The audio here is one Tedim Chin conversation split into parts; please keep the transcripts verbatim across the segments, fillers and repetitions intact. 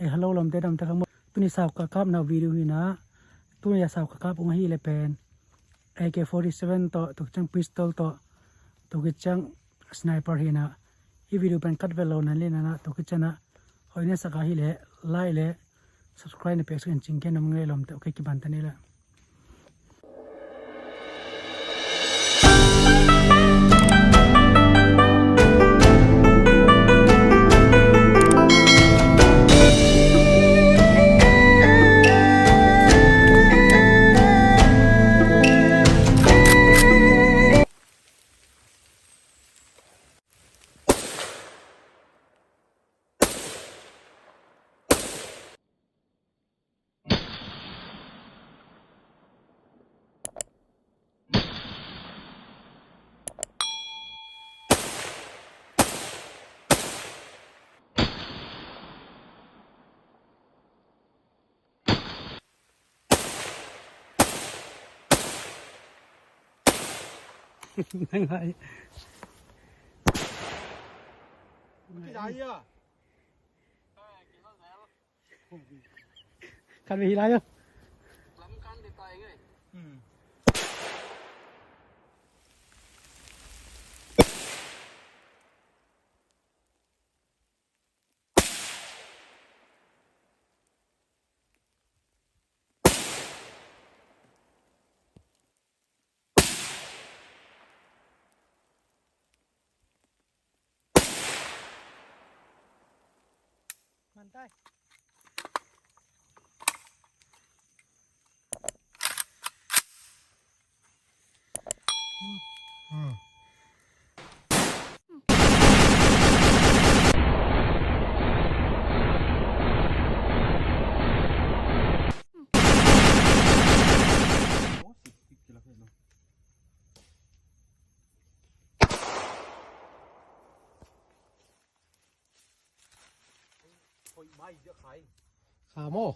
Hello lawmte, damte kha maw. Tuni sau ka kapna video hi na. Tuni a sau ka kap ung ahih leh pen A K forty-seven tawh, tua khit ciang pistol tawh, tua khit ciang sniper hi na. Hih video pen cut vet lo nan leh na, tua khit ciang a hoih na sa ka hih leh like leh subscribe na pek suk in cing ken om ngai lawmte, okay, kiban ta ni leh. Ngai. Khat vei hi lai o. Kha maw?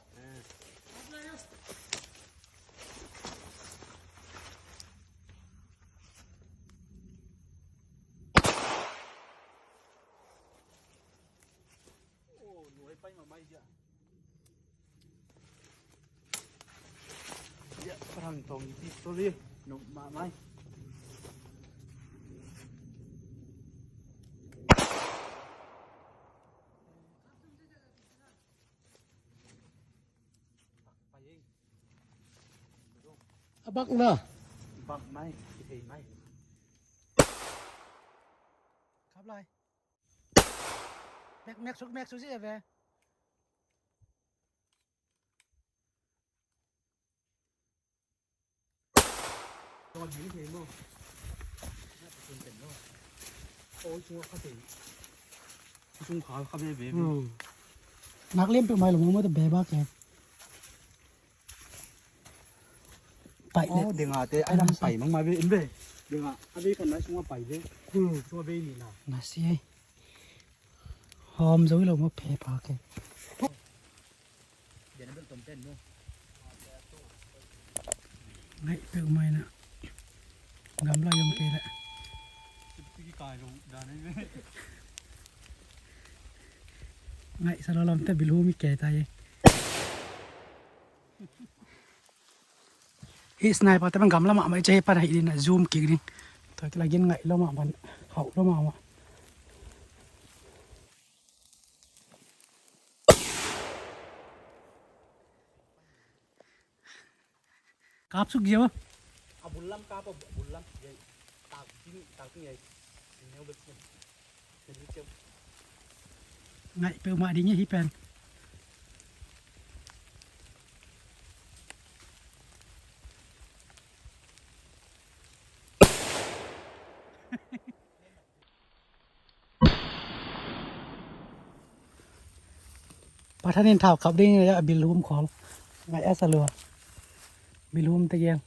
Parang tong iti, sorry. Nop mahmah. A bak na. Bak mai, kithei mai. Kap lai. Mek, mek suk, mek suk si ve. Nak liam peuh mai lo maw, maw ta be bak e. Pai le. Denga te ai lam pai mang mai ve in ve. Denga a ve kan nai sunga pai ve. Sunga ve ni na. Na si ai. Hawm zo hi lo maw, phe pha ke. Ngaih peuh mai na. Gamla yom kei leh. Ngaih sa lo lawmte, bilhum i kei ta hi. Hih sniper te pan gamla mahmah i ci hi, pan hih ding a zoom kik ding. Tua kilak in ngaih lo mahmah, hauh lo mahmah. Kap suk ziau a. A bul lam kap a, bul lam ziau. Tak ding, tak ding ziau. Neu bek. Ngaih peuhmah ding hi pen. Pathanin thau kap ding a, bilhum khawl. Ngaih a sa lua. Bilhum tegel.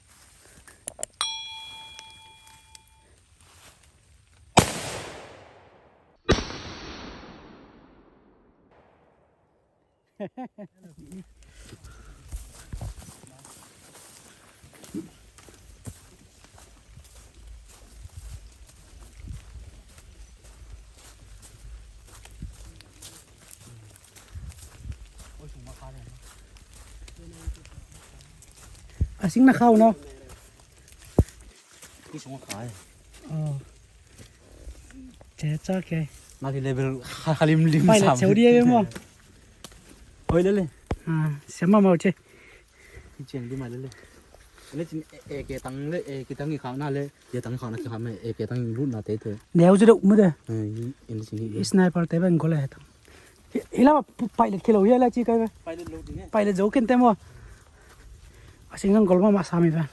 A sing na khau no. Ki song khai. Oh. Che cha ke. Na ki level kha, kha lim lim. Pilot sam seu dia mo. Oi le le. Ah, siama mau che. Ki cheng di mai le le. Le chin e, e ke tang le, e ke tang i khau na le. Ye tang khau na ki khau me, e ke tang lut na te te. Neu je do mu de. Eh, in chin hi. Sniper te ben ko le tang. Hi, hi la pilot ke lo hi la chi kai be. Pilot lo ding e. Pilot zo ken te mo. A sing nang gol ma ma sa mi ba.